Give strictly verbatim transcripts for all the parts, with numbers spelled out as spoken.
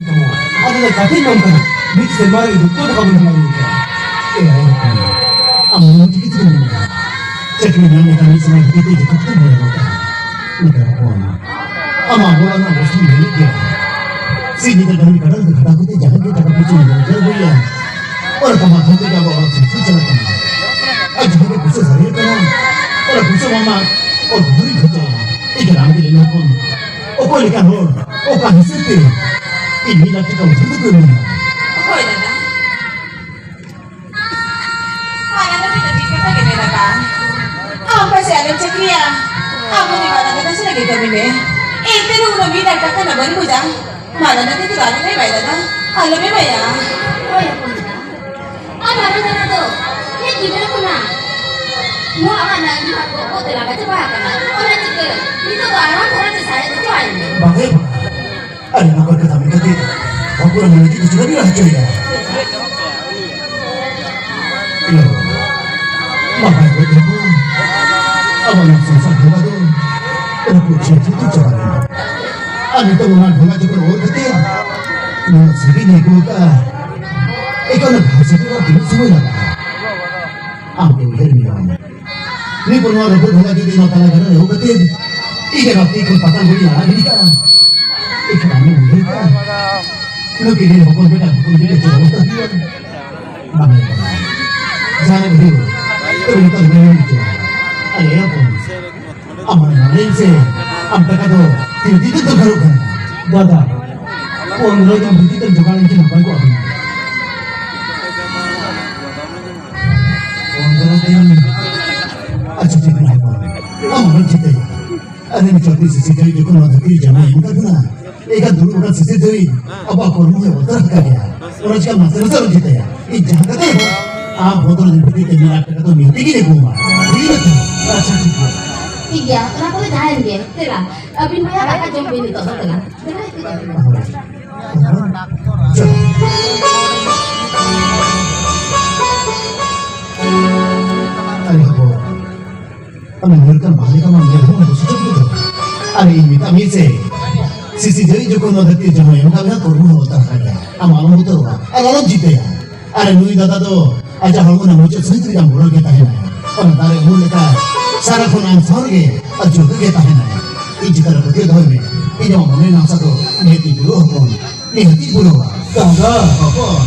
ᱟᱫᱚ ᱞᱮ ᱠᱟᱛᱷᱟᱧ ᱢᱮᱱ ᱠᱟᱱᱟ, ᱢᱤᱫ ᱥᱮᱨᱢᱟ ᱨᱮ ᱡᱚᱛᱚ ᱴᱟᱠᱟ ᱵᱚᱱ ᱦᱟᱢᱮᱴ ᱠᱮᱫᱟ᱾ ᱮ ᱟᱭᱳ ᱦᱚᱯᱚᱱ, ᱟᱢ ᱱᱚᱣᱟ ᱪᱤᱠᱟᱹ ᱛᱮᱢ ᱢᱮᱱᱟ? ᱪᱟᱹᱠᱨᱤ ᱧᱟᱢ ᱞᱮᱠᱷᱟᱱ ᱢᱤᱫ ᱥᱮᱨᱢᱟ ᱵᱷᱤᱛᱤᱨ ᱛᱮ ᱡᱚᱛᱚ ᱠᱟᱛᱷᱟᱧ ᱢᱮᱱ ᱠᱟᱫᱟ᱾ ᱢᱤᱫᱴᱟᱝ ᱦᱚᱯᱚᱱ, ᱟᱢᱟᱜ ᱜᱚᱲᱚ ᱨᱮᱱᱟᱜ ᱜᱚᱥᱴᱤᱧ ᱧᱮᱞᱮᱫ ᱜᱮᱭᱟ᱾ ᱥᱤᱧ ᱧᱤᱫᱟᱹ ᱰᱟᱹᱝᱨᱤ ᱠᱟᱰᱟ ᱠᱚ ᱠᱷᱟᱴᱟᱣ ᱠᱟᱛᱮ ᱡᱟᱦᱟᱸ ᱜᱮ ᱴᱟᱠᱟ ᱯᱚᱭᱥᱟᱧ ᱨᱳᱡᱽᱜᱟᱨ ᱟᱹᱜᱩᱭᱟ, ᱚᱱᱟ ᱠᱚ ᱢᱟᱫᱽᱫᱷᱚᱢ ᱛᱮᱜᱮ ᱟᱵᱚᱣᱟᱜ ᱚᱲᱟᱜ ᱥᱚᱝᱥᱟᱨ ᱪᱟᱞᱟᱜ ᱠᱟᱱᱟ᱾ ᱟᱨ ᱡᱟᱦᱟᱸ ᱜᱮ ᱯᱚᱭᱥᱟ ᱥᱟᱨᱮᱡ ᱠᱟᱱᱟ, ᱚᱱᱟ ᱯᱚᱭᱥᱟ ᱢᱟ ᱟᱢᱟᱜ ᱚᱞ ᱜᱷᱩᱨᱤ ᱠᱷᱚᱨᱪᱟᱭᱟ᱾ ᱮ ᱡᱟᱱᱟᱢ ᱜᱮ ᱞᱟᱹᱭ ᱦᱚᱯᱚᱱ, ᱚᱠᱚᱭ ᱞᱮᱠᱟᱱ ᱦᱚᱲ, ᱚᱠᱟ ᱦᱤᱥᱟᱹᱵ ᱛᱮ ᱤᱧ ᱢᱤᱫ ᱞᱟᱠᱷ ᱴᱟᱠᱟ ᱩᱫᱷᱟᱹᱨ ᱫᱚᱠᱚ ᱮᱢᱟᱹᱧᱟ? ᱦᱳᱭ ᱫᱟᱫᱟ, ᱟᱨ ᱟᱞᱮ ᱫᱚ ᱢᱤᱫ ᱠᱟᱛᱷᱟ ᱜᱮ ᱢᱮᱱᱟᱜᱼᱟ᱾ ᱟᱢ ᱯᱟᱥᱮ ᱟᱞᱮᱢ ᱪᱟᱹᱠᱨᱤᱭᱟ? ᱟᱢ ᱩᱱᱤ ᱢᱟᱨᱟᱝ ᱫᱟᱫᱟ ᱥᱟᱞᱟᱜ ᱜᱮ ᱠᱟᱹᱢᱤ ᱢᱮ᱾ ᱮᱱᱛᱮ ᱨᱮᱦᱚᱸ ᱩᱱᱟᱹᱜ ᱢᱤᱫ ᱞᱟᱠᱷ ᱴᱟᱠᱟ ᱱᱟ ᱵᱟᱹᱧ ᱵᱩᱡᱟ᱾ ᱢᱟᱨᱟᱝ ᱫᱟᱫᱟ ᱫᱚ ᱟᱞᱚᱢ ᱮᱢᱟᱭ ᱫᱟᱫᱟ, ᱟᱞᱚᱢ ᱮᱢᱟᱭᱟ᱾ ᱦᱳᱭ ᱦᱚᱯᱚᱱ ᱫᱟᱫᱟ, ᱟᱨ ᱢᱟᱨᱟᱝ ᱫᱟᱫᱟ ᱫᱚ ᱢᱤᱫ ᱜᱤᱫᱽᱨᱟᱹ ᱠᱷᱚᱱᱟᱜ ᱱᱚᱣᱟ ᱚᱲᱟᱜ ᱨᱮᱱᱟᱜ ᱟᱹᱜᱤᱵᱷᱟᱨ ᱠᱚ ᱜᱚᱜ ᱛᱮ ᱞᱟᱸᱜᱟ ᱪᱟᱵᱟ ᱟᱠᱟᱱᱟ᱾ ᱚᱱᱟ ᱪᱤᱠᱟᱹ ᱱᱤᱛᱚᱜ ᱫᱚ ᱟᱨᱟᱢ ᱫᱷᱟᱨᱟ ᱛᱮ ᱥᱟᱦᱮᱫ ᱦᱚᱪᱚ ᱟᱭ ᱢᱮ᱾ ᱵᱟᱝ ᱦᱩᱭᱩᱜᱼᱟ᱾ ᱟᱹᱰᱤ ᱱᱟᱯᱟᱭ ᱠᱟᱛᱷᱟ ᱢᱮᱱ ᱠᱟᱛᱮ ᱵᱟᱹᱵᱩ ᱨᱮᱱ ᱢᱚᱱᱮ ᱡᱤᱣᱤ ᱠᱤᱪᱷᱩ ᱵᱟᱹᱧ ᱨᱟᱲᱟ ᱦᱚᱪᱚᱭᱮᱫᱟ᱾ ᱤᱭᱟᱹ, ᱵᱟᱵᱟ ᱜᱚᱡ ᱨᱮᱦᱚᱸ ᱟᱵᱚ ᱱᱚᱣᱟ ᱥᱚᱝᱥᱟᱨ ᱰᱷᱚᱸᱜᱟ ᱫᱚ ᱨᱟᱹᱯᱩᱫ ᱪᱷᱤᱲ ᱪᱷᱤᱛᱤᱨ ᱪᱟᱵᱟ ᱞᱮᱱᱟ᱾ ᱟᱨ ᱱᱤᱛᱚᱜ ᱚᱱᱟ ᱰᱷᱚᱸᱜᱟ ᱡᱚᱠᱷᱚᱱ ᱚᱨ ᱠᱟᱛᱮ ᱱᱚᱣᱟ ᱥᱟᱺᱜᱤᱧ ᱟᱹᱜᱩ ᱠᱟᱜᱼᱟ, ᱮᱱᱠᱷᱟᱱ ᱚᱱᱟ ᱜᱷᱟᱥ ᱨᱮ ᱛᱤᱱᱟᱹᱜ ᱥᱚᱢᱚᱭ ᱞᱟᱜᱟᱜᱼᱟ? ᱟᱢ ᱜᱮ ᱩᱭᱦᱟᱹᱨ ᱢᱮ ᱵᱟᱝ? ᱱᱤᱛ ᱱᱚᱣᱟ ᱨᱟᱹᱯᱩᱫ ᱰᱷᱚᱸᱜᱟ ᱡᱩᱫᱤ ᱱᱚᱣᱟ ᱛᱟᱞᱟ ᱜᱟᱰᱟ ᱨᱮ ᱟᱹᱜᱩ ᱠᱟᱛᱮ ᱤᱧ ᱨᱟᱯᱛᱤ ᱠᱷᱚᱱ ᱯᱟᱛᱟᱞ ᱜᱩᱲᱤ ᱟᱲᱟᱜ ᱜᱤᱰᱤ ᱠᱟᱜᱼᱟ, ᱮᱱᱠᱷᱟᱱ ᱟᱢᱮᱢ ᱩᱭᱦᱟᱹᱨ ᱠᱟᱜᱼᱟ, ᱱᱩᱠᱤᱱ ᱨᱮᱱ ᱦᱚᱯᱚᱱ ᱵᱮᱴᱟ ᱦᱚᱯᱚᱱ ᱵᱮᱴᱟ ᱪᱮᱫ ᱚᱵᱚᱥᱛᱟ ᱦᱩᱭᱩᱜᱼᱟ? ᱵᱟᱝ ᱦᱩᱭᱩᱜᱼᱟ᱾ ᱡᱟᱦᱟᱸ ᱨᱮ ᱦᱩᱭᱩᱜ, ᱛᱚᱵᱮ ᱱᱚᱝᱠᱟ ᱫᱚ ᱵᱟᱹᱧ ᱢᱮᱱ ᱦᱚᱪᱚᱭᱟ᱾ ᱟᱨ ᱮ ᱦᱚᱯᱚᱱ, ᱟᱢ ᱚᱱᱟ ᱧᱟᱢ ᱞᱟᱹᱭ ᱢᱮᱥᱮ, ᱟᱢ ᱴᱟᱠᱟ ᱫᱚ ᱛᱤᱱ ᱫᱤᱱ ᱛᱮ ᱫᱚᱨᱠᱟᱨᱚᱜ ᱠᱟᱱᱟ? ᱫᱟᱫᱟ, ᱯᱚᱱᱨᱚ ᱫᱤᱱ ᱵᱷᱤᱛᱤᱨ ᱛᱮᱢ ᱡᱚᱜᱟᱲ ᱞᱮᱱᱠᱷᱟᱱ ᱱᱟᱯᱟᱭ ᱠᱚᱜᱼᱟ ᱦᱩᱱᱟᱹᱝ᱾ ᱯᱚᱱᱨᱚ ᱫᱤᱱ? ᱟᱪᱪᱷᱟ, ᱴᱷᱤᱠ ᱢᱮᱱᱟᱜᱼᱟ, ᱟᱢ ᱟᱞᱚᱢ ᱪᱤᱱᱛᱟᱹᱭᱟ᱾ ᱟᱞᱮ ᱱᱤᱛᱚᱜ ᱫᱚ ᱥᱤᱥᱤᱨ ᱡᱟᱹᱣᱤ ᱡᱚᱠᱷᱚᱱ ᱱᱚᱣᱟ ᱫᱷᱟᱹᱨᱛᱤ ᱨᱮ ᱡᱟᱱᱟᱢ ᱮᱢ ᱟᱠᱟᱫ ᱵᱚᱱᱟ, ᱮᱱᱠᱷᱟᱱ ᱫᱩᱲᱩᱵ ᱟᱠᱟᱱ ᱥᱤᱥᱤᱨ ᱡᱟᱹᱣᱤ ᱟᱵᱚᱣᱟᱜ ᱦᱚᱲᱢᱚ ᱦᱚᱸᱭ ᱵᱚᱛᱚᱨ ᱟᱠᱟᱫ ᱜᱮᱭᱟ᱾ ᱚᱱᱟ ᱪᱤᱠᱟ ᱢᱟᱥᱮ ᱢᱟᱥᱮ ᱟᱞᱚᱢ ᱪᱤᱱᱛᱟᱹᱭᱟ᱾ ᱤᱧ ᱡᱟᱦᱟᱸ ᱠᱟᱛᱮ ᱨᱮᱦᱚᱸ ᱟᱢ ᱵᱚᱫᱚᱞ ᱤᱫᱤ ᱠᱟᱛᱮ ᱢᱤᱫ ᱞᱟᱠᱷ ᱴᱟᱠᱟ ᱫᱚ ᱱᱤᱦᱟᱹᱛ ᱜᱤᱧ ᱟᱹᱜᱩ ᱟᱢᱟ᱾ ᱴᱷᱤᱠ ᱟᱪᱷᱮ? ᱟᱪᱪᱷᱟ, ᱴᱷᱤᱠ ᱜᱮᱭᱟ᱾ ᱴᱷᱤᱠ ᱜᱮᱭᱟ, ᱚᱱᱟ ᱠᱚᱫᱚ ᱡᱟᱦᱟᱸᱭᱮᱱ ᱜᱮ᱾ ᱫᱮᱞᱟ, ᱟᱹᱵᱤᱱ ᱵᱚᱭᱦᱟ ᱫᱟᱠᱟ ᱡᱚᱢ ᱵᱤᱱ ᱱᱤᱛᱚᱜ ᱫᱚ, ᱫᱮᱞᱟ᱾ ᱫᱮᱞᱟ, ᱤᱥᱤᱱ ᱠᱟᱜ ᱵᱤᱱ᱾ ᱦᱳᱭ᱾ ᱪᱚᱞᱚ᱾ ᱟᱨᱮ ᱵᱟᱵᱟ, ᱟᱢ ᱧᱮᱞ ᱠᱟᱢ ᱵᱟᱦᱟ ᱞᱮᱠᱟ ᱢᱟ ᱧᱮᱞ ᱦᱚᱸ ᱵᱟᱢ ᱵᱩᱡᱷᱟᱹᱣ ᱠᱮᱫᱟ᱾ ᱟᱨᱮ ᱤᱧ ᱢᱮᱛᱟᱜ ᱢᱮᱭᱟ ᱥᱮ, ᱥᱤᱥᱤ ᱡᱟᱹᱭ ᱡᱚᱠᱷᱚᱱ ᱱᱚᱣᱟ ᱫᱷᱟᱹᱨᱛᱤ ᱡᱟᱱᱟᱢ ᱮᱱᱟ, ᱚᱱᱠᱟ ᱜᱮ ᱦᱟᱸᱜ ᱠᱚᱨᱢᱚ ᱦᱚᱸ ᱵᱚᱫᱚᱞ ᱟᱠᱟᱱ ᱜᱮᱭᱟ᱾ ᱟᱢ ᱟᱞᱚᱢ ᱵᱚᱛᱚᱨᱚᱜᱼᱟ ᱟᱨ ᱟᱞᱚᱢ ᱪᱤᱱᱛᱟᱹᱭᱟ᱾ ᱟᱨ ᱱᱩᱭ ᱫᱟᱫᱟ ᱫᱚ ᱟᱡᱟᱜ ᱦᱚᱲᱢᱚ ᱨᱮᱱᱟᱜ ᱢᱩᱪᱟᱹᱫ ᱥᱟᱹᱦᱤᱡ ᱨᱮ ᱟᱢ ᱜᱚᱲᱚ ᱜᱮ ᱛᱟᱦᱮᱱᱟᱭ᱾ ᱚᱱᱟ ᱫᱟᱨᱮ ᱩᱢᱩᱞ ᱞᱮᱠᱟ ᱥᱟᱨᱟ ᱠᱷᱚᱱ ᱟᱢ ᱥᱟᱶ ᱨᱮᱜᱮ ᱟᱨ ᱡᱩᱲᱟᱹ ᱜᱮ ᱛᱟᱦᱮᱱᱟᱭ᱾ ᱤᱧ ᱪᱮᱛᱟᱱ ᱨᱮ ᱯᱟᱹᱛᱭᱟᱹᱣ ᱫᱚᱦᱚᱭ ᱢᱮ᱾ ᱤᱧ ᱟᱢᱟᱜ ᱢᱚᱱᱮ ᱨᱮᱱᱟᱜ ᱟᱥᱟ ᱫᱚ ᱱᱤᱦᱟᱹᱛ ᱤᱧ ᱯᱩᱨᱟᱹᱣ ᱦᱚᱯᱚᱱ᱾ ᱱᱤᱦᱟᱹᱛ ᱤᱧ ᱯᱩᱨᱟᱹᱣᱟ᱾ ᱫᱟᱫᱟ ᱦᱚᱯᱚᱱ᱾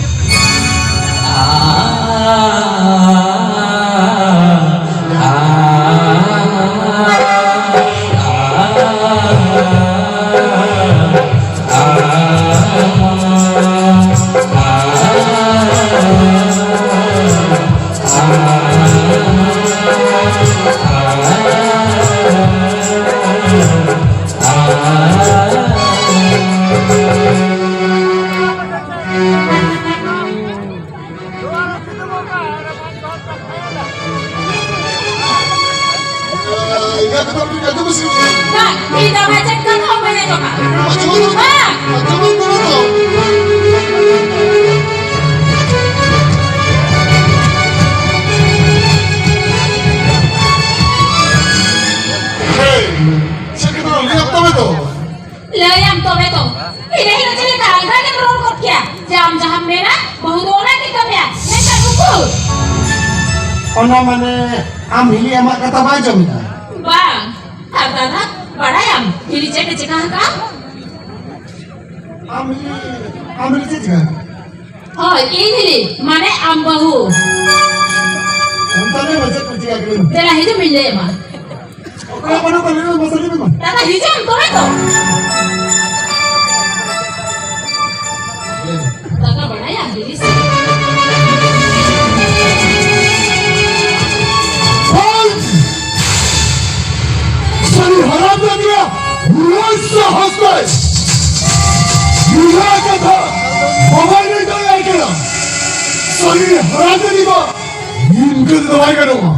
Bang, kita baca kata apa ya, Bang? Bang! Hey, saya kita lihat apa itu? ᱞᱟᱹᱭᱟᱢ ᱛᱚᱵᱮ ᱛᱚ᱾ ᱤᱱᱟᱹ ᱦᱤᱞᱳᱜ ᱪᱮᱫ ᱞᱮᱠᱟ ᱟᱞᱜᱟ ᱜᱮᱢ ᱨᱚᱲ ᱜᱚᱫ ᱠᱮᱭᱟ ᱡᱮ ᱟᱢ ᱡᱟᱦᱟᱸᱢ ᱢᱮᱱᱟ, ᱵᱟᱹᱦᱩ ᱫᱚ ᱚᱱᱟ ᱜᱮ ᱠᱟᱹᱢᱤᱭᱟ᱾ ᱢᱮᱱᱠᱷᱟᱱ ᱩᱠᱩᱨ? ᱚᱱᱟ ᱢᱟᱱᱮ ᱟᱢ ᱦᱤᱞᱤ ᱟᱢᱟᱜ ᱠᱟᱛᱷᱟ ᱵᱟᱭ ᱟᱸᱡᱚᱢ ᱮᱫᱟ? ᱵᱟᱝ᱾ ᱟᱨ ᱫᱟᱫᱟ, ᱵᱟᱲᱟᱭᱟᱢ ᱦᱤᱞᱤ ᱪᱮᱫ ᱮ ᱪᱮᱠᱟ ᱟᱠᱟᱫᱼᱟ? ᱟᱢ ᱦᱤᱞᱤ, ᱟᱢ ᱦᱤᱞᱤ ᱪᱮᱫ ᱪᱤᱠᱟ? ᱦᱳᱭ, ᱤᱧ ᱦᱤᱞᱤ, ᱢᱟᱱᱮ ᱟᱢ ᱵᱟᱹᱦᱩ᱾ ᱚᱱᱠᱟ ᱞᱟᱹᱭ ᱢᱮ, ᱪᱮᱫ ᱠᱚ ᱪᱤᱠᱟ ᱠᱮᱫᱟ? ᱫᱮᱞᱟ ᱦᱤᱡᱩᱜ ᱢᱮᱧ ᱞᱟᱹᱭ ᱟᱢᱟ᱾ ᱚᱠᱚᱭ ᱵᱟᱹᱱᱩᱜ ᱠᱚᱣᱟ? ᱞᱟᱹᱭ ᱢᱮ, ᱢᱟᱥᱮ ᱞᱟᱹᱭ ᱢᱮ ᱢᱟ᱾ ᱫᱟᱫᱟ, ᱦᱤᱡᱩᱜ ᱟᱢ ᱛᱚᱵᱮ ᱛᱚ᱾ ᱫᱟᱫᱟ, ᱵᱟᱲᱟᱭᱟ, ᱦᱤᱞᱤ ᱥᱮ᱾ ᱵᱟᱝ! ᱥᱟᱹᱨᱤ ᱦᱟᱨᱟᱢ ᱡᱟᱫᱤᱭᱟ, ᱱᱩᱱᱟᱹᱜ ᱥᱟᱦᱚᱥ ᱛᱟᱭ! ᱱᱩᱱᱟᱹᱜ ᱠᱟᱛᱷᱟ ᱵᱟᱵᱟᱭ ᱞᱟᱹᱭ ᱫᱟᱲᱮᱭᱟᱭ ᱠᱟᱱᱟ᱾ ᱥᱟᱹᱨᱤ ᱦᱟᱨᱟᱢ ᱡᱟᱫᱤ ᱫᱚ ᱱᱤᱝᱠᱟᱹ ᱛᱮᱫᱚ ᱵᱟᱭ ᱜᱟᱱᱚᱜᱼᱟ᱾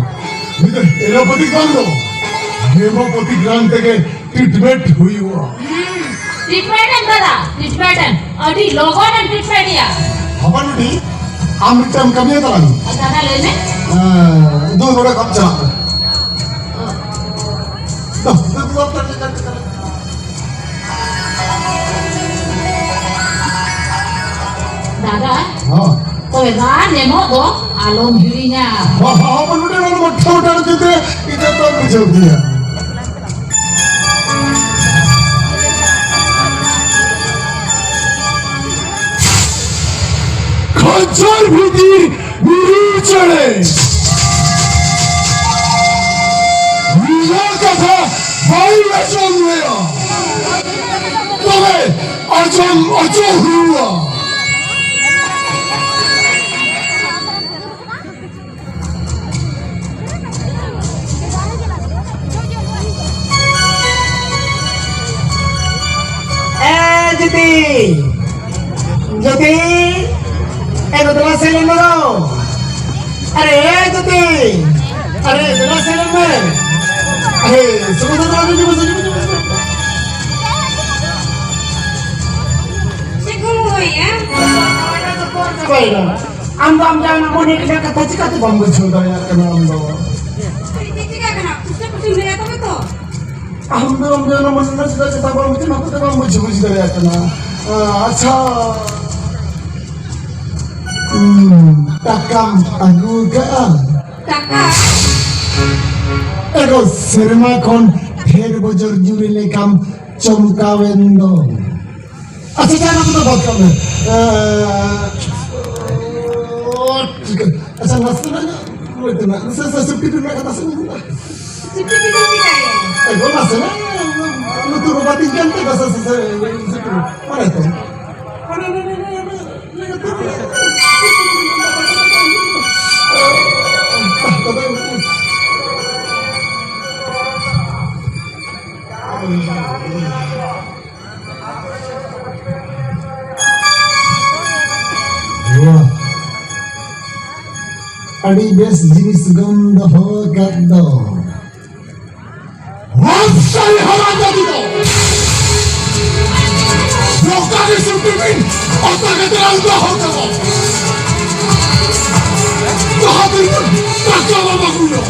ᱱᱩᱭ ᱫᱚ ᱮᱞᱳᱯᱮᱛᱷᱤᱠ ᱵᱟᱝ ᱫᱚ, ᱦᱮᱢᱳᱯᱮᱛᱷᱤᱠ ᱨᱟᱱ ᱛᱮᱜᱮ ᱴᱨᱤᱴᱢᱮᱱᱴ ᱦᱩᱭᱩᱜᱼᱟ᱾ ᱴᱨᱤᱴᱢᱮᱱᱴ ᱮᱢ ᱫᱟᱫᱟ, ᱴᱨᱤᱴᱢᱮᱱᱴ ᱮᱢ᱾ ᱟᱹᱰᱤ ᱞᱚᱜᱚᱱ ᱮᱢ ᱴᱨᱤᱴᱢᱮᱱᱴ ᱮᱭᱟ᱾ ᱦᱚᱯᱚᱱ ᱵᱤᱴᱤ, ᱟᱢ ᱢᱤᱫᱴᱟᱝ ᱠᱟᱹᱢᱤᱭᱟ ᱛᱟᱞᱟᱝ ᱢᱮ᱾ ᱟᱨ ᱫᱟᱫᱟ ᱞᱟᱹᱭ ᱢᱮ᱾ ᱮᱸ, ᱫᱩ ᱱᱚᱰᱮ ᱠᱷᱚᱱ ᱪᱟᱞᱟᱜ ᱢᱮ᱾ ᱫᱩ, ᱫᱩ, ᱫᱩ, ᱫᱩ, ᱫᱩ, ᱫᱩ, ᱫᱩ᱾ ᱦᱚᱸ᱾ ᱛᱚᱵᱮ ᱫᱟᱜ ᱧᱟᱢᱚᱜ ᱫᱚ ᱟᱞᱚᱢ ᱦᱤᱲᱤᱧᱟ᱾ ᱦᱚᱸ, ᱦᱚᱸ, ᱦᱚᱸ, ᱱᱚᱰᱮ ᱱᱚᱰᱮ ᱢᱚᱴᱷᱟ ᱢᱚᱴᱷᱟ ᱨᱮ ᱪᱮᱫ ᱤᱧ ᱫᱚ ᱵᱩᱡᱷᱟᱹᱣ ᱜᱮᱭᱟ᱾ ᱠᱷᱚᱧᱡᱚᱨ ᱵᱷᱤᱛᱤᱨ ᱢᱤᱨᱩ ᱪᱮᱬᱮ ᱱᱤᱭᱟᱹ ᱠᱟᱛᱷᱟ ᱵᱟᱭ ᱟᱸᱡᱚᱢ ᱞᱮᱭᱟ, ᱛᱚᱵᱮ ᱟᱸᱡᱚᱢ ᱦᱚᱪᱚ ᱦᱩᱭᱩᱜᱼᱟ᱾ ᱮ ᱡᱤᱛᱤ, ᱡᱤᱛᱤ, ᱮ ᱜᱚᱫᱽᱨᱟ ᱥᱮ ᱞᱮᱢᱚᱨᱚ᱾ ᱟᱨᱮ ᱮ ᱡᱤᱛᱤ, ᱟᱨᱮ ᱜᱚᱫᱽᱨᱟ ᱥᱮ ᱞᱮᱢᱮ᱾ ᱟᱨᱮ ᱥᱩᱵᱚᱫᱷᱟ ᱫᱚ ᱟᱹᱰᱤ ᱡᱩᱵᱚ ᱥᱮ ᱡᱩᱵᱚ ᱥᱮ᱾ ᱪᱮᱫ ᱠᱚᱢ ᱦᱚᱦᱚᱭᱮᱜᱼᱟ? ᱟᱢ ᱫᱚ ᱟᱢ ᱡᱟᱦᱟᱸ ᱢᱚᱱᱮ ᱨᱮᱱᱟᱜ ᱠᱟᱛᱷᱟ ᱪᱤᱠᱟᱹᱛᱮ ᱵᱟᱢ ᱵᱩᱡᱷᱟᱹᱣ ᱫᱟᱲᱮᱭᱟᱜ ᱠᱟᱱᱟ ᱟᱢ ᱫᱚ? ᱪᱮᱫ ᱪᱤᱠᱟᱹᱜ ᱠᱟᱱᱟ? ᱯᱩᱥᱴᱟᱹ ᱯᱩᱥᱴᱟᱹᱢ ᱞᱟᱹᱭᱟ ᱛᱚᱵᱮ ᱛᱚ᱾ ᱟᱢ ᱫᱚ, ᱟᱢ ᱫᱚ ᱚᱱᱟ ᱢᱚᱱᱮ ᱨᱮᱱᱟᱜ ᱪᱮᱫᱟᱜ ᱪᱮᱛᱟ ᱵᱟᱢ ᱵᱩᱡᱷᱟᱹᱣ, ᱚᱱᱟ ᱠᱚᱫᱚ ᱵᱟᱢ ᱵᱩᱡᱷᱟᱹᱣ, ᱵᱩᱡᱷᱟᱹᱣ ᱫᱟᱲᱮᱭᱟᱜ ᱠᱟᱱᱟ᱾ ᱟᱸ, ᱟᱪᱪᱷᱟ᱾ ᱦᱩᱸ, ᱴᱟᱠᱟᱢ ᱟᱹᱜᱩ ᱠᱟᱜᱼᱟ? ᱴᱟᱠᱟ? ᱮᱜᱳ ᱥᱮᱨᱢᱟ ᱠᱷᱚᱱ ᱰᱷᱮᱨ ᱵᱚᱡᱚᱨ ᱡᱩᱨᱤ ᱞᱮᱠᱟᱢ ᱪᱚᱢᱠᱟᱣᱮᱱ ᱫᱚ᱾ ᱟᱪᱪᱷᱟ, ᱟᱪᱪᱷᱟ, ᱚᱱᱟ ᱠᱚᱫᱚ ᱵᱟᱫ ᱠᱟᱜ ᱢᱮ᱾ ᱮᱸ, ᱴᱷᱤᱠ ᱟᱪᱷᱮ᱾ ᱟᱪᱪᱷᱟ, ᱱᱟᱥᱮᱱᱟᱜ ᱧᱚᱜ ᱞᱟᱹᱭ ᱛᱮᱱᱟᱜ, ᱱᱟᱥᱮ, ᱱᱟᱥᱮ ᱥᱤᱯᱴᱤ ᱯᱤᱴᱤ ᱨᱮᱱᱟᱜ ᱠᱟᱛᱷᱟ ᱥᱮ ᱧᱟᱢᱚᱜᱼᱟ? ᱥᱤᱯᱴᱤ ᱯᱤᱴᱤ ᱪᱤᱠᱟᱹᱭᱟ? ᱮ ᱜᱳ, ᱱᱟᱥᱮᱱᱟᱜ ᱞᱩᱛᱩᱨ ᱨᱮ ᱵᱟᱹᱛᱤ ᱜᱟᱱ ᱛᱮ ᱱᱟᱥᱮ, ᱥᱮ, ᱥᱮ, ᱥᱤᱯᱴᱤ, ᱢᱟᱱᱮ ᱛᱚ᱾ ᱟᱹᱰᱤ ᱵᱮᱥ ᱡᱤᱱᱤᱥ ᱜᱮᱢ ᱫᱚᱦᱚ ᱟᱠᱟᱫ ᱫᱚ᱾ ᱢᱟᱥᱴᱟᱨ ᱦᱟᱨᱟ ᱠᱟᱛᱮ ᱫᱚ ᱱᱚᱝᱠᱟ ᱜᱮ ᱥᱩᱠᱨᱤ ᱵᱤᱱ ᱚᱛᱟ ᱠᱟᱛᱮ ᱟᱞᱜᱟ ᱦᱚᱲ ᱠᱚ ᱡᱟᱦᱟᱸ ᱛᱤᱱᱟᱹᱜ ᱴᱟᱠᱟ ᱵᱟᱵᱟ ᱠᱩᱞᱚ᱾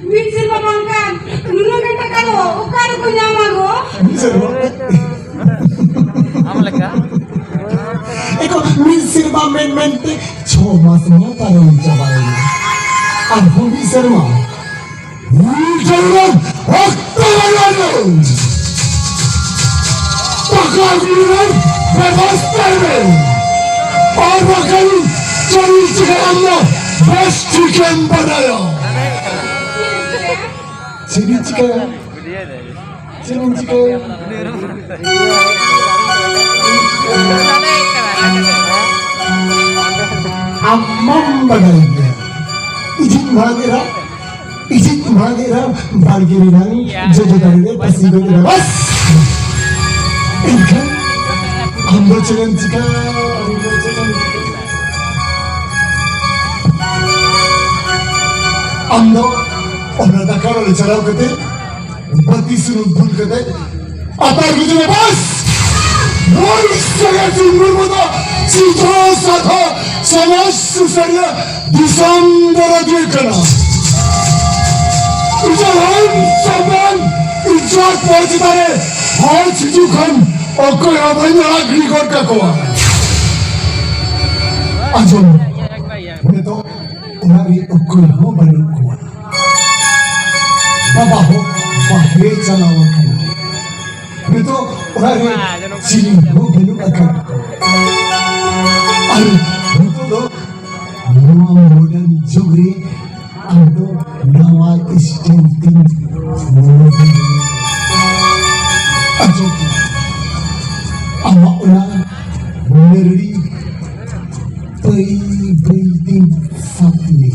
ᱢᱤᱫ ᱥᱮᱨᱢᱟ ᱵᱟᱝᱠᱷᱟᱱ ᱱᱩᱱᱟᱹᱜ ᱜᱟᱱ ᱴᱟᱠᱟ ᱚᱠᱟ ᱨᱮᱠᱚ ᱧᱟᱢᱟ ᱜᱚ? ᱢᱤᱫ ᱥᱮᱨᱢᱟ᱾ ᱟᱢ ᱞᱮᱠᱟ᱾ ᱮᱠᱚ ᱢᱤᱫ ᱥᱮᱨᱢᱟ ᱢᱮᱱ ᱢᱮᱱᱛᱮ ᱪᱷᱚ ᱢᱟᱥ ᱢᱟ ᱯᱟᱨᱚᱢ ᱪᱟᱵᱟᱭᱮᱱᱟ᱾ ᱟᱨᱦᱚᱸ ᱢᱤᱫ ᱥᱮᱨᱢᱟ᱾ ᱢᱤᱫ ᱥᱮᱨᱢᱟ ᱚᱠᱛᱚ ᱵᱟᱭ ᱧᱟᱢ᱾ ᱴᱟᱠᱟ ᱟᱹᱜᱩ ᱨᱮᱱᱟᱜ ᱵᱮᱵᱚᱥᱛᱷᱟᱭ ᱢᱮ᱾ ᱟᱨ ᱵᱟᱠᱷᱟᱱ ᱪᱮᱫ ᱤᱧ ᱪᱤᱠᱟᱹᱭᱟ ᱟᱢ ᱫᱚ ᱵᱮᱥ ᱴᱷᱤᱠᱮᱢ ᱵᱟᱰᱟᱭᱟ᱾ ᱪᱮᱫ ᱤᱧ ᱪᱤᱠᱟᱹᱭᱟ? ᱪᱮᱫ ᱤᱧ ᱪᱤᱠᱟᱹᱭᱟ? ᱟᱢ ᱢᱟᱢ ᱵᱟᱰᱟᱭ ᱜᱮᱭᱟ᱾ ᱤᱧᱤᱡ ᱢᱟᱨᱟᱝ ᱮᱨᱟ, ᱤᱧᱤᱡ ᱢᱟᱨᱟᱝ ᱮᱨᱟ ᱵᱟᱲᱜᱮ ᱨᱮᱱᱟᱝ ᱡᱚᱡᱚ ᱫᱟᱨᱮ ᱨᱮ ᱯᱟᱹᱥᱤ ᱜᱚᱡ ᱮᱱᱟ᱾ ᱵᱟᱥ! ᱮᱱᱠᱷᱟᱱ ᱟᱢ ᱫᱚ ᱪᱮᱫ ᱮᱢ ᱪᱤᱠᱟᱹᱭᱟ? ᱟᱢ ᱫᱚ ᱪᱮᱫ ᱮᱢ ᱪᱤᱠᱟᱹᱭᱟ? ᱟᱢ ᱫᱚ ᱚᱱᱟ ᱫᱟᱠᱟ ᱚᱲᱟᱜ ᱨᱮ ᱪᱟᱞᱟᱣ ᱠᱟᱛᱮ ᱵᱟᱹᱛᱤ ᱥᱩᱱᱩᱢ ᱫᱩᱞ ᱠᱟᱛᱮ ᱟᱛᱟᱨ ᱜᱩᱡᱩᱨ ᱵᱟᱥ! ᱱᱚᱣᱟ ᱥᱟᱜᱟᱲ ᱥᱤᱝ ᱢᱩᱨᱢᱩ ᱫᱚ ᱥᱤᱫᱷᱟᱹ ᱥᱟᱫᱷᱟ ᱥᱚᱢᱟᱡᱽ ᱥᱩᱥᱟᱹᱨᱤᱭᱟᱹ ᱫᱤᱥᱚᱢ ᱫᱚᱨᱚᱫᱤᱭᱟᱹ ᱠᱟᱱᱟ᱾ ᱤᱧᱟᱹᱜ ᱦᱚᱲ ᱥᱚᱢᱟᱱ ᱤᱡᱡᱚᱛ ᱯᱚᱨ ᱪᱮᱛᱟᱱ ᱨᱮ ᱦᱚᱲ ᱦᱤᱡᱩᱜ ᱠᱷᱟᱱ ᱚᱠᱚᱭ ᱦᱚᱸ ᱵᱟᱹᱧ ᱟᱲᱟᱜ ᱜᱤᱰᱤ ᱜᱚᱫ ᱠᱟᱠᱚᱣᱟ᱾ ᱟᱸᱡᱚᱢ ᱢᱮ᱾ ᱱᱤᱛᱚᱜ ᱚᱲᱟᱜ ᱨᱮ ᱚᱠᱚᱭ ᱦᱚᱸ ᱵᱟᱹᱱᱩᱜ ᱠᱚᱣᱟ᱾ ᱵᱟᱵᱟ ᱦᱚᱸ ᱵᱟᱦᱨᱮ ᱪᱟᱞᱟᱣ ᱟᱠᱟᱱᱟ᱾ ᱱᱤᱛᱚᱜ ᱚᱲᱟᱜ ᱨᱮ ᱪᱤᱞᱤ ᱦᱚᱸ ᱵᱟᱹᱱᱩᱜ ᱟᱠᱟᱫ ᱠᱚᱣᱟ᱾ ᱟᱨ ᱱᱤᱛᱚᱜ ᱫᱚ ᱱᱚᱣᱟ ᱢᱚᱰᱟᱨᱱ ᱡᱩᱜᱽ ᱨᱮ ᱟᱢ ᱫᱚ ᱱᱟᱣᱟ ᱥᱴᱟᱭᱤᱞ ᱛᱮᱢ ᱟᱸᱡᱚᱢ ᱟᱢᱟᱜ ᱚᱱᱟ ᱢᱮᱨᱲᱤ ᱵᱟᱹᱭ ᱵᱟᱹᱭ ᱛᱮ ᱥᱟᱵ ᱢᱮ᱾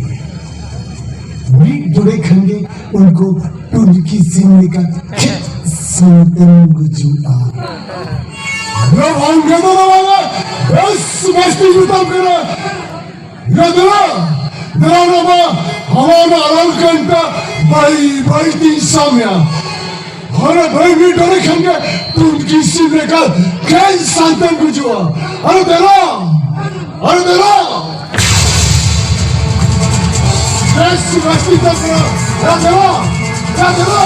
ᱢᱤᱫ ᱰᱚᱸᱰᱮ ᱠᱷᱟᱱ ᱜᱮ ᱩᱱᱠᱩ ᱴᱩᱞᱠᱤ ᱥᱤᱢ ᱞᱮᱠᱟ ᱠᱷᱮᱡ ᱥᱟᱶᱛᱮᱢ ᱜᱩᱡᱩᱜᱼᱟ᱾ ᱱᱚᱣᱟ ᱵᱷᱟᱝᱜᱟ ᱫᱚ ᱱᱚᱣᱟ ᱵᱮᱥ ᱵᱮᱥ ᱛᱮ ᱡᱩᱛᱟᱹᱢ ᱠᱟᱱᱟ᱾ ᱭᱟ ᱫᱮᱞᱟ, ᱫᱮᱞᱟ ᱱᱚᱣᱟ ᱦᱟᱣᱟ ᱨᱮ ᱟᱲᱟᱝ ᱠᱟᱱ ᱛᱟ ᱵᱟᱹᱭ ᱵᱟᱹᱭ ᱛᱤᱧ ᱥᱟᱢᱭᱟ᱾ ᱦᱚᱨᱮ ᱵᱷᱟᱹᱭ ᱢᱤᱫ ᱰᱚᱨᱮ ᱠᱷᱟᱱ ᱜᱮ ᱴᱩᱱᱠᱤ ᱥᱤᱢ ᱞᱮᱠᱟ ᱠᱷᱮᱡ ᱥᱟᱱᱛᱮᱢ ᱵᱩᱡᱩᱜᱼᱟ᱾ ᱟᱨᱮ ᱫᱮᱞᱟ! ᱟᱨᱮ ᱫᱮᱞᱟ! ᱵᱮᱥ ᱵᱮᱥ ᱛᱤᱧ ᱛᱟᱯᱮᱭᱟ᱾ ᱟᱨᱮ ᱫᱮᱞᱟ! ᱟᱨᱮ ᱫᱮᱞᱟ!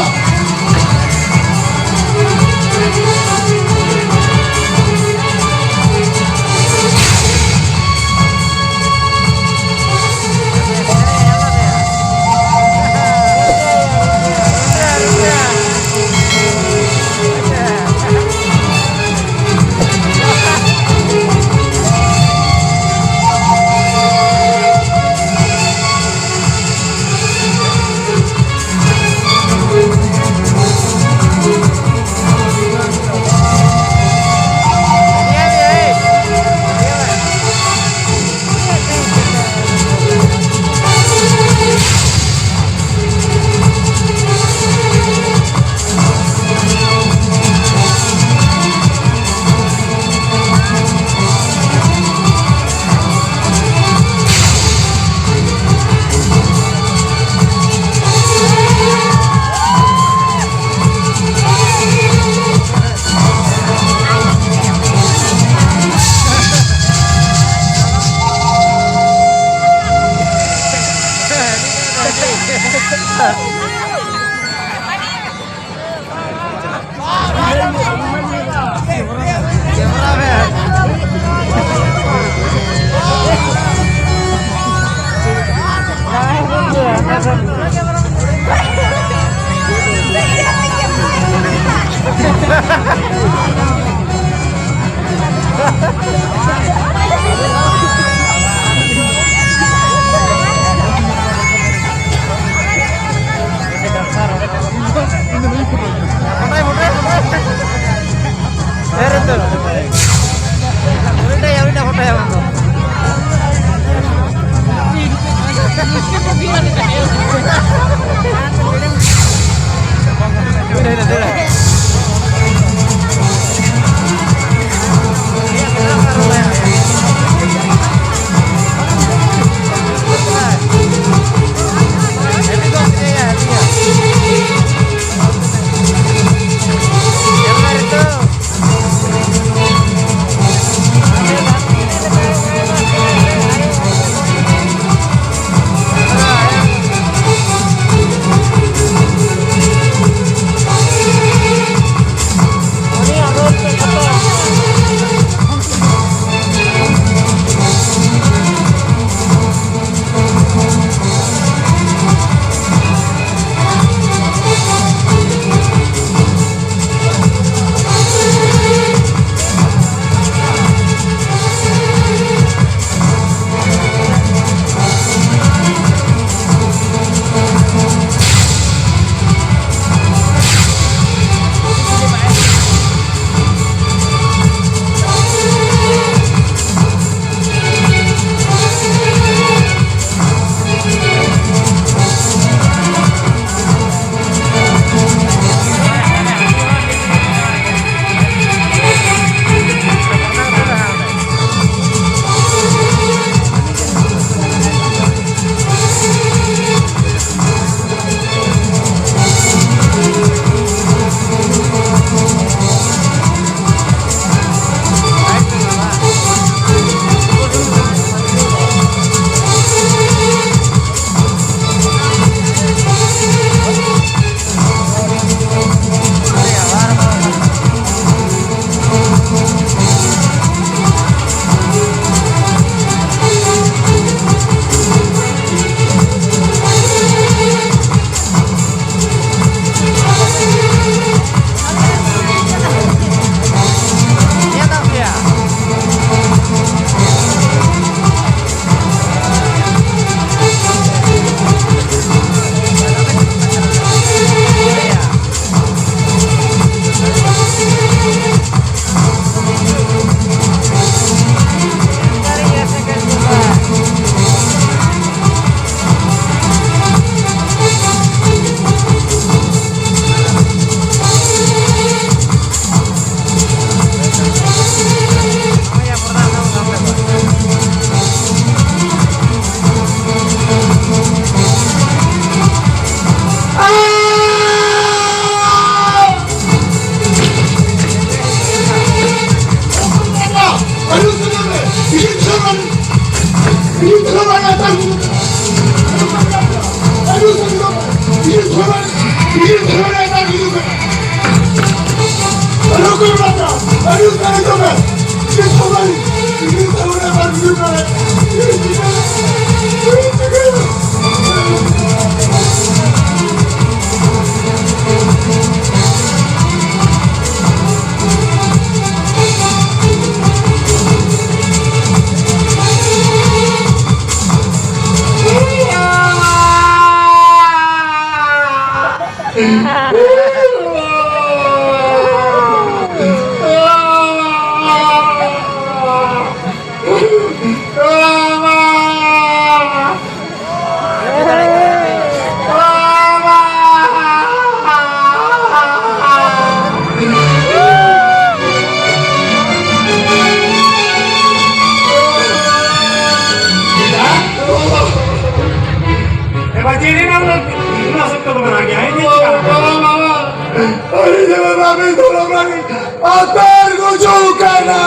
ᱨᱩᱠᱩ ᱵᱟᱵᱟ, ᱟᱹᱰᱤ ᱩᱛᱟᱹᱨ ᱦᱤᱡᱩᱜ ᱢᱮ᱾ ᱤᱧ ᱥᱚᱢᱟᱞᱤ, ᱤᱧ ᱥᱚᱢᱟᱞᱤ ᱟᱨ ᱦᱤᱡᱩᱜ ᱢᱮ᱾ ᱮ ᱵᱟᱡᱮ ᱨᱮ ᱱᱟ ᱩᱱᱟᱹᱜ ᱥᱚᱠᱛᱚ ᱫᱚ ᱢᱮᱱᱟᱜ ᱜᱮᱭᱟ, ᱦᱮᱸ, ᱪᱮᱫ ᱪᱤᱠᱟ? ᱟᱹᱰᱤ ᱡᱳᱨ ᱨᱟᱹᱜᱤ ᱫᱷᱚᱨᱚᱢ ᱨᱟᱹᱜᱤ ᱟᱛᱟᱨ ᱜᱩᱡᱩᱜ ᱠᱟᱱᱟ᱾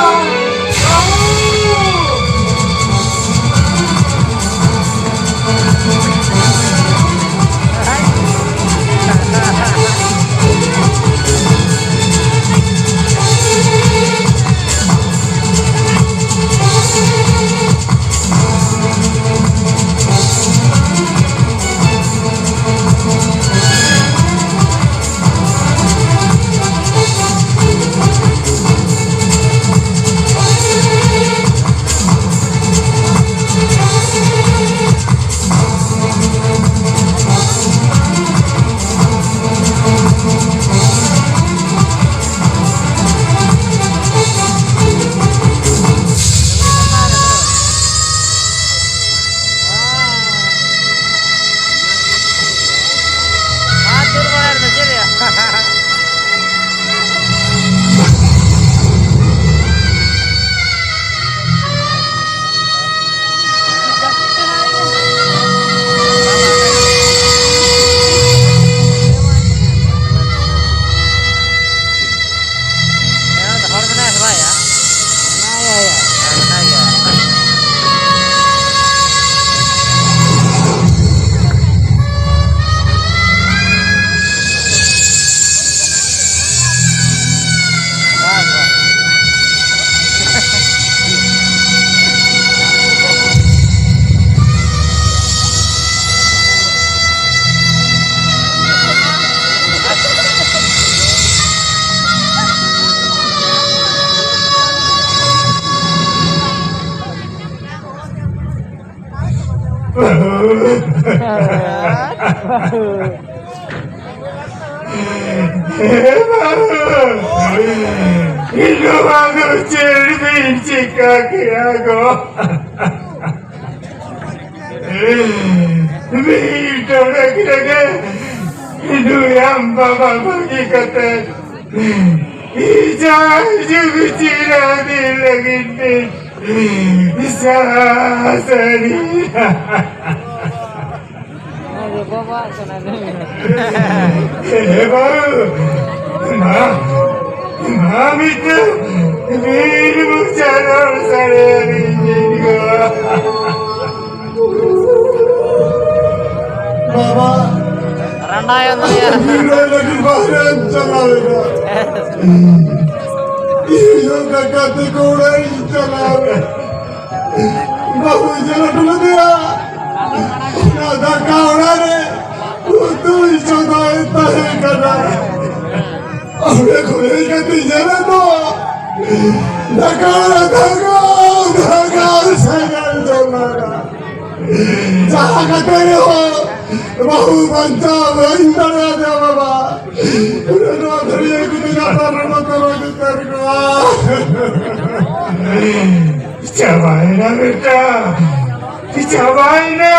ᱤᱧ ᱱᱚᱣᱟ ᱫᱚ ᱪᱮᱫ ᱵᱤᱱ ᱪᱤᱠᱟ ᱠᱮᱭᱟ ᱜᱚ? ᱢᱤᱫ ᱰᱚᱸᱰᱮᱠ ᱨᱮᱜᱮ ᱱᱩᱭ ᱟᱢ ᱵᱟᱵᱟ ᱵᱟᱹᱜᱤ ᱠᱟᱛᱮ ᱤᱧᱟᱜ ᱡᱩᱜᱽ ᱪᱤᱨᱟᱹ ᱫᱤᱱ ᱞᱟᱹᱜᱤᱫ ᱛᱮ ᱥᱟᱥᱟᱱᱤ᱾ ᱚᱱᱟ ᱫᱚ ᱵᱟᱵᱟ ᱠᱟᱱᱟ ᱞᱟᱹᱭ ᱢᱮ᱾ ᱮ ᱵᱟᱹᱵᱩ, ᱢᱟ, ᱢᱟ ᱢᱤᱫᱴᱟᱝ ᱵᱤᱱ ᱢᱚᱪᱟ ᱨᱚᱲ ᱥᱟᱰᱮᱭᱟᱞᱤᱧ ᱵᱤᱱ ᱜᱚ᱾ ᱵᱟᱵᱟ, ᱨᱟᱸᱰᱟᱭᱮᱱ ᱫᱚᱭᱟ᱾ ᱵᱤᱨ ᱨᱚᱭ ᱞᱟᱹᱜᱤᱫ ᱵᱟᱦᱨᱮᱢ ᱪᱟᱞᱟᱣ ᱮᱱᱟ᱾ ᱤᱧ ᱦᱚᱸ ᱫᱟᱠᱟ ᱛᱮᱠᱚ ᱚᱲᱟᱜ ᱤᱧ ᱪᱟᱞᱟᱣ ᱮᱱᱟ᱾ ᱵᱟᱹᱦᱩ ᱤᱧ ᱧᱮᱞ ᱦᱚᱴᱚ ᱞᱮᱫᱮᱭᱟ᱾ ᱚᱱᱟ ᱫᱟᱠᱟ ᱚᱲᱟᱜ ᱨᱮ ᱩᱛᱩᱭ ᱪᱚᱸᱫᱟᱭ ᱛᱟᱦᱮᱸ ᱠᱟᱱᱟ᱾ ᱚᱸᱰᱮ ᱠᱷᱚᱱ ᱦᱮᱡ ᱠᱟᱛᱮ ᱧᱮᱞᱮ ᱫᱚ ᱫᱟᱠᱟ ᱚᱲᱟᱜ ᱫᱷᱟᱜᱟᱣ ᱫᱷᱟᱜᱟᱣ ᱥᱮᱸᱜᱮᱞ ᱡᱚᱞᱟᱜ ᱠᱟᱱᱟ᱾ ᱡᱟᱦᱟᱸ ᱠᱟᱛᱮ ᱨᱮᱦᱚᱸ ᱵᱟᱹᱦᱩ ᱵᱟᱧᱪᱟᱣ ᱵᱟᱹᱧ ᱫᱟᱲᱮᱭᱟᱫᱮᱭᱟ ᱵᱟᱵᱟ᱾ ᱩᱱᱤ ᱱᱚᱣᱟ ᱫᱷᱟᱹᱨᱭᱟᱹ ᱠᱚᱫᱚ ᱡᱚᱛᱚ ᱨᱚᱲ ᱠᱚ ᱨᱚᱲ ᱩᱛᱟᱹᱨ ᱠᱚᱣᱟ᱾ ᱪᱟᱵᱟᱭᱮᱱᱟ ᱵᱮᱴᱟ, ᱪᱟᱵᱟᱭᱮᱱᱟ᱾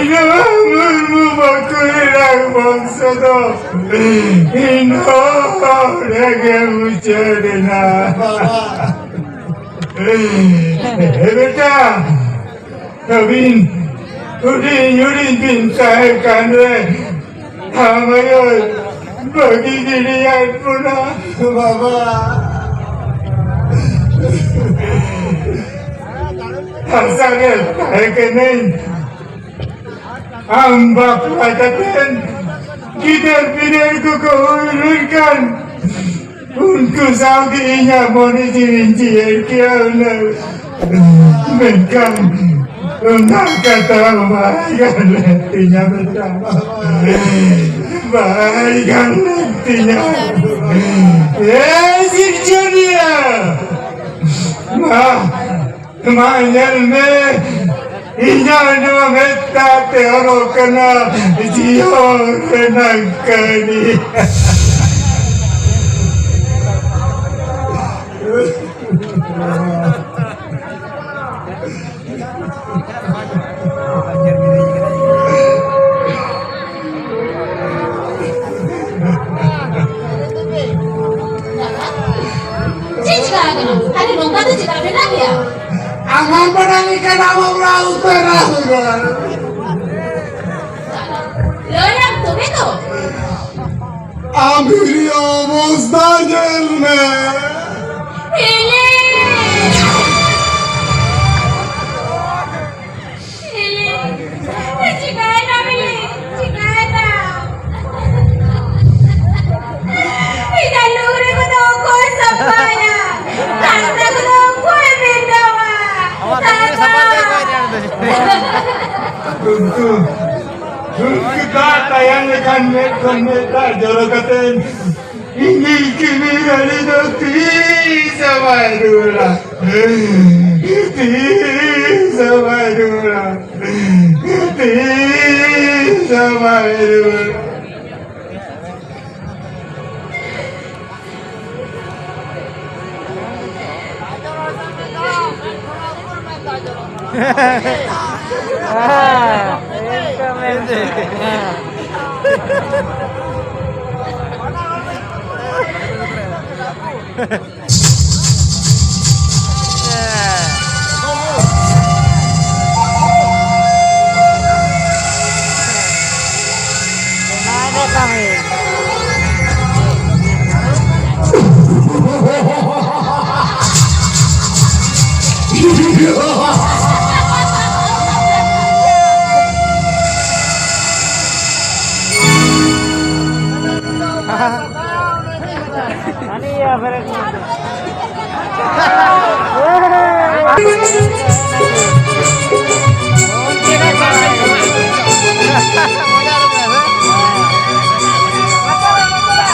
ᱱᱚᱣᱟ ᱢᱩᱨᱢᱩ ᱵᱟᱹᱠᱩᱲᱟ ᱵᱚᱝᱥᱚ ᱫᱚ ᱱᱚᱰᱮ ᱜᱮ ᱢᱩᱪᱟᱹᱫ ᱮᱱᱟ᱾ ᱮ ᱵᱮᱴᱟ, ᱟᱹᱵᱤᱱ ᱦᱩᱰᱤᱧ ᱦᱩᱰᱤᱧ ᱵᱤᱱ ᱛᱟᱦᱮᱸ ᱠᱟᱱ ᱨᱮ, ᱟᱢ ᱟᱭᱳᱭ ᱵᱟᱹᱜᱤ ᱜᱤᱰᱤᱭᱟᱫ ᱵᱚᱱᱟ᱾ ᱵᱟᱵᱟ᱾ ᱦᱟᱥᱟ ᱨᱮ ᱛᱟᱦᱮᱸ ᱠᱟᱹᱱᱟᱹᱧ᱾ ᱟᱢ ᱵᱟᱯᱞᱟ ᱠᱟᱛᱮ ᱜᱤᱫᱟᱹᱨ ᱯᱤᱫᱟᱹᱨ ᱠᱚᱠᱚ ᱦᱩᱭ ᱞᱮᱱᱠᱷᱟᱱ, ᱩᱱᱠᱩ ᱥᱟᱶᱜᱮ ᱤᱧᱟᱜ ᱢᱚᱱᱮ ᱡᱤᱣᱤᱧ ᱡᱤᱭᱟᱹᱲ ᱠᱮᱭᱟ ᱦᱩᱱᱟᱹᱝ᱾ ᱢᱮᱱᱠᱷᱟᱱ ᱚᱱᱟ ᱠᱟᱛᱷᱟ ᱵᱟᱭ ᱜᱟᱱ ᱞᱮᱱ ᱛᱤᱧᱟ ᱵᱮᱴᱟ, ᱵᱟᱭ ᱜᱟᱱ ᱞᱮᱱ ᱛᱤᱧᱟ᱾ ᱮ ᱥᱤᱨᱡᱚᱱᱤᱭᱟᱹ, ᱢᱟ, ᱢᱟ ᱧᱮᱞ ᱢᱮ, ᱤᱧᱟᱜ ᱱᱚᱣᱟ ᱢᱮᱫ ᱛᱮ ᱚᱨᱚᱜ ᱠᱟᱱᱟ ᱡᱤᱭᱚᱱ ᱨᱮᱱᱟᱜ ᱠᱟᱹᱦᱱᱤ᱾ ᱪᱮᱫ ᱪᱤᱠᱟ ᱟᱠᱟᱱᱟ? ᱟᱨᱮ, ᱱᱚᱝᱠᱟ ᱫᱚ ᱪᱮᱫᱟᱜ ᱢᱮᱱᱟᱜ ᱢᱮᱭᱟ? ᱟᱢ ᱦᱚᱸ ᱵᱟᱰᱟᱭ ᱞᱮᱠᱷᱟᱱ ᱟᱢ ᱦᱚᱸ ᱚᱲᱟᱜ ᱩᱛᱟᱹᱨᱟ ᱦᱩᱭᱩᱜᱼᱟ᱾ ᱞᱟᱹᱭᱟᱢ ᱛᱚᱵᱮ ᱛᱚ᱾ ᱟᱢ ᱦᱤᱨᱤ ᱚᱵᱚᱥᱛᱟ ᱧᱮᱞ ᱢᱮ᱾ ᱦᱤᱞᱤ! ᱦᱤᱞᱤ! ᱪᱤᱠᱟᱭᱮᱱᱟ ᱦᱤᱞᱤ? ᱪᱤᱠᱟᱭᱮᱱᱟ? ᱤᱧᱟᱜ ᱞᱩᱜᱽᱲᱤ ᱠᱚᱫᱚ ᱚᱠᱚᱭ ᱥᱟᱯᱷᱟᱭᱟ? ᱦᱟᱥᱟ ᱠᱚᱫᱚ ᱚᱠᱚᱭ ᱵᱮᱱᱟᱣᱟ? ᱟᱢᱟᱜ ᱞᱩᱜᱽᱲᱤ ᱥᱟᱯᱷᱟ ᱫᱚ ᱚᱠᱚᱭ ᱧᱟᱢ ᱫᱟ? ᱩᱱᱠᱩ, ᱩᱱᱠᱩ ᱫᱟᱜ ᱛᱟᱭᱚᱢ ᱞᱮᱠᱟᱱ ᱢᱮᱫ ᱠᱷᱚᱱ ᱢᱮᱫ ᱫᱟᱜ ᱡᱚᱨᱚ ᱠᱟᱛᱮ ᱤᱧᱤᱧ ᱠᱤᱢᱤ ᱨᱟᱹᱱᱤ ᱫᱚ ᱛᱤᱥ ᱦᱚᱸ ᱵᱟᱭ ᱨᱩᱣᱟᱹᱲᱟ᱾ ᱛᱤᱥ ᱦᱚᱸ ᱵᱟᱭ ᱨᱩᱣᱟᱹᱲᱟ᱾ ᱛᱤᱥ ᱦᱚᱸ ᱵᱟᱭ ᱨᱩᱣᱟᱹᱲᱟ᱾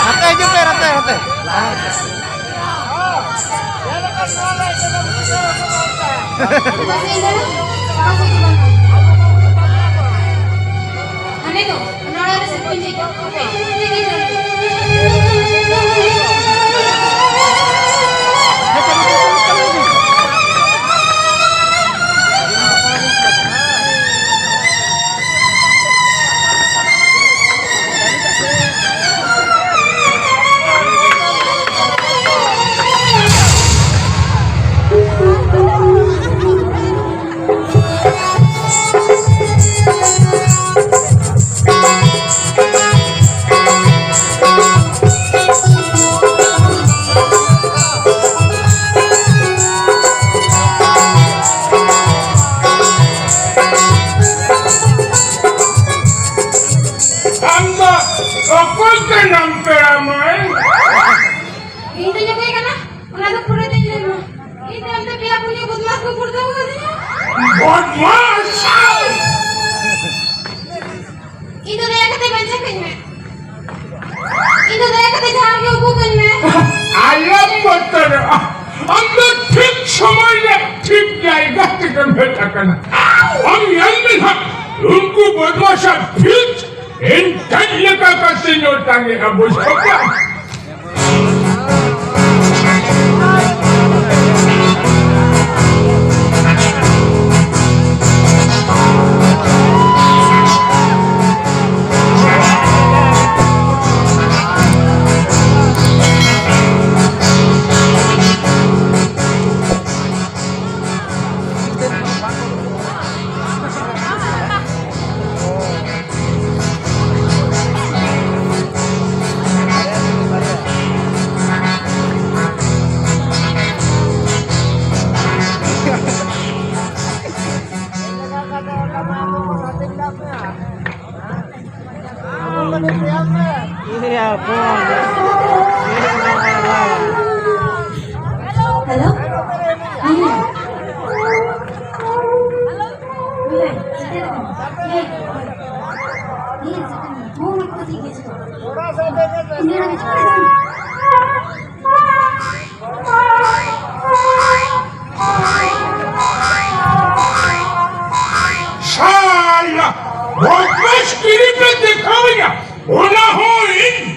ᱦᱟᱱᱛᱮ ᱦᱤᱡᱩᱜ ᱯᱮ, ᱦᱟᱱᱛᱮ, ᱦᱟᱱᱛᱮ᱾ ᱦᱟᱱᱮ ᱫᱚ, ᱚᱱᱟ ᱚᱲᱟᱜ ᱨᱮ ᱥᱤᱨᱯᱟᱹᱧ ᱤᱫᱤ ᱠᱟᱜ ᱠᱚᱣᱟ᱾ ᱟᱢ ᱫᱚ ᱚᱠᱚᱭ ᱠᱟᱱᱟᱢ, ᱯᱮᱲᱟ ᱢᱟᱹᱭ? ᱤᱧ ᱫᱚᱧ ᱚᱠᱚᱭ ᱠᱟᱱᱟ, ᱚᱱᱟ ᱫᱚ ᱯᱩᱨᱟᱹ ᱛᱮᱧ ᱞᱟᱹᱭ ᱟᱢᱟ᱾ ᱤᱧ ᱛᱟᱭᱚᱢ ᱛᱮ ᱯᱮᱭᱟ ᱯᱩᱱᱭᱟᱹ ᱵᱚᱫᱢᱟᱥ ᱠᱚ ᱜᱩᱲᱫᱟᱹᱣ ᱠᱟᱫᱤᱧᱟ᱾ ᱵᱚᱫᱢᱟᱥ! ᱤᱧ ᱫᱚ ᱫᱟᱭᱟ ᱠᱟᱛᱮ ᱵᱟᱧᱪᱟᱣ ᱠᱟᱹᱧ ᱢᱮ᱾ ᱤᱧ ᱫᱚ ᱫᱟᱭᱟ ᱠᱟᱛᱮ ᱡᱟᱦᱟᱸ ᱜᱮ ᱩᱠᱩ ᱠᱟᱹᱧ ᱢᱮ᱾ ᱟᱞᱚᱢ ᱵᱚᱛᱚᱨᱚᱜᱼᱟ, ᱟᱢ ᱫᱚ ᱴᱷᱤᱠ ᱥᱚᱢᱚᱭ ᱨᱮ ᱴᱷᱤᱠ ᱡᱟᱭᱜᱟ ᱛᱮᱜᱮᱢ ᱦᱮᱡ ᱟᱠᱟᱱᱟ᱾ ᱟᱢ ᱧᱮᱞ ᱢᱮ ᱦᱟᱸᱜ, ᱩᱱᱠᱩ ᱵᱚᱫᱢᱟᱥ ᱟᱜ ᱴᱷᱤᱠ ᱤᱧ ᱴᱷᱮᱡ ᱞᱮᱠᱟ ᱠᱟᱛᱮᱧ ᱚᱴᱟᱝ ᱮᱫᱟ, ᱵᱩᱡᱷᱟᱹᱣ ᱠᱮᱫᱟᱢ? Hello? Iya. Iya, sekarang. Iya. Iya, sekarang. Mau ikut tiga juga. Ini lagi cepat. ᱠᱤᱨᱤ ᱯᱮ ᱫᱮᱠᱷᱟᱣᱤᱧᱟ, ᱚᱱᱟ ᱦᱚᱸ ᱤᱧ᱾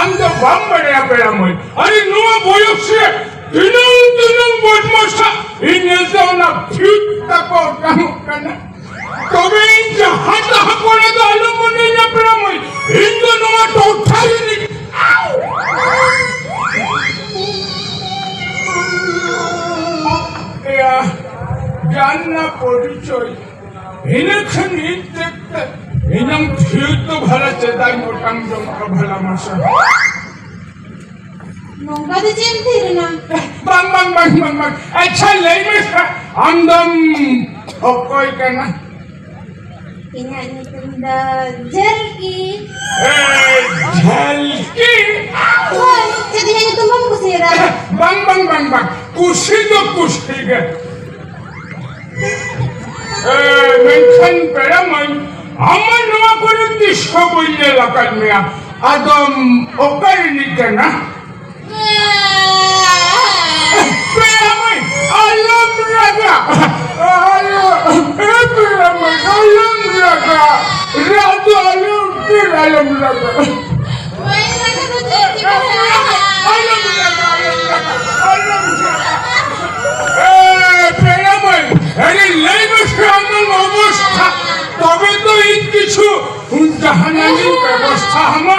ᱟᱢ ᱫᱚ ᱵᱟᱢ ᱵᱟᱲᱟᱭᱟ ᱯᱮᱲᱟ ᱢᱟᱹᱭ, ᱟᱨᱮ ᱱᱚᱣᱟ ᱵᱚᱭᱚᱥ ᱨᱮ ᱛᱤᱱᱟᱹᱝ ᱛᱤᱱᱟᱹᱝ ᱵᱚᱫᱢᱟᱥᱟ ᱤᱧ ᱧᱮᱞᱛᱮ ᱚᱱᱟ ᱯᱷᱤᱴ ᱛᱟᱠᱚ ᱚᱴᱟᱝᱚᱜ ᱠᱟᱱᱟ᱾ ᱛᱚᱵᱮ ᱤᱧ ᱡᱟᱦᱟᱸ ᱛᱟᱦᱟᱸ ᱠᱚᱨᱮ ᱫᱚ ᱟᱞᱚ ᱢᱚᱱᱮᱧᱟ ᱯᱮᱲᱟ ᱢᱟᱹᱭ, ᱤᱧ ᱫᱚ ᱱᱚᱣᱟ ᱴᱚᱴᱷᱟ ᱨᱤᱱᱤᱡ᱾ ᱮᱭᱟ, ᱡᱟᱱᱱᱟ ᱯᱚᱨᱤᱪᱚᱭ᱾ ᱤᱱᱟᱹ ᱠᱷᱟᱱ ᱤᱧ ᱛᱮᱫ ᱛᱮ ᱤᱧᱟᱹᱝ ᱛᱷᱤᱨ ᱫᱚ ᱵᱷᱟᱞᱟ ᱪᱮᱫᱟᱜ ᱤᱧ ᱚᱴᱟᱝ ᱡᱚᱝ ᱠᱟᱱᱟ ᱵᱷᱟᱞᱟ ᱢᱟᱥᱮ? ᱱᱚᱝᱠᱟ ᱫᱚ ᱪᱮᱫ ᱮᱢ ᱛᱷᱤᱨ ᱮᱱᱟ? ᱵᱟᱝ, ᱵᱟᱝ, ᱵᱟᱝ, ᱵᱟᱝ, ᱵᱟᱝ᱾ ᱟᱪᱪᱷᱟ, ᱞᱟᱹᱭ ᱢᱮ ᱥᱮ, ᱟᱢ ᱫᱚᱢ ᱚᱠᱚᱭ ᱠᱟᱱᱟ? ᱤᱧᱟᱹᱜ ᱧᱩᱛᱩᱢ ᱫᱚ ᱡᱷᱟᱹᱞᱠᱤ᱾ ᱮ, ᱡᱷᱟᱹᱞᱠᱤ? ᱦᱳᱭ, ᱪᱮᱫ ᱤᱧᱟᱹᱜ ᱧᱩᱛᱩᱢ ᱵᱟᱢ ᱠᱩᱥᱤᱭᱟᱫᱟ? ᱵᱟᱝ, ᱵᱟᱝ, ᱵᱟᱝ, ᱵᱟᱝ᱾ ᱠᱩᱥᱤ ᱫᱚ ᱠᱩᱥᱤ ᱜᱮ᱾ ᱮ, ᱢᱮᱱᱠᱷᱟᱱ ᱯᱮᱲᱟ ᱢᱟᱹᱭ, ᱟᱢ ᱢᱟ ᱱᱚᱣᱟ ᱠᱚᱨᱮ ᱛᱤᱥ ᱦᱚᱸ ᱵᱟᱹᱧ ᱧᱮᱞ ᱟᱠᱟᱫ ᱢᱮᱭᱟ᱾ ᱟᱫᱚᱢ ᱚᱠᱟ ᱨᱤᱱᱤᱡ ᱠᱟᱱᱟ? ᱯᱮᱲᱟ ᱢᱟᱹᱭ, ᱟᱞᱚᱢ ᱨᱟᱜᱟ᱾ ᱟᱞᱚ, ᱮ ᱯᱮᱲᱟ ᱢᱟᱹᱭ, ᱟᱞᱚᱢ ᱨᱟᱜᱟ᱾ ᱨᱟᱜ ᱫᱚ ᱟᱞᱚᱢ, ᱟᱞᱚᱢ ᱨᱟᱜᱟ᱾ ᱟᱞᱚᱢ ᱨᱟᱜᱟ, ᱟᱞᱚᱢ ᱨᱟᱜᱟ, ᱟᱞᱚᱢ ᱨᱟᱜᱟ᱾ ᱮ, ᱯᱮᱲᱟ ᱢᱟᱹᱭ, ᱟᱨᱮ ᱞᱟᱹᱭ ᱢᱮᱥᱮ ᱟᱢᱟᱜ ᱚᱵᱚᱥᱛᱷᱟ, ᱛᱚᱵᱮ ᱛᱚ ᱤᱧ ᱠᱤᱪᱷᱩ ᱡᱟᱦᱟᱱᱟᱜ ᱤᱧ ᱵᱮᱵᱚᱥᱛᱷᱟ ᱟᱢᱟ᱾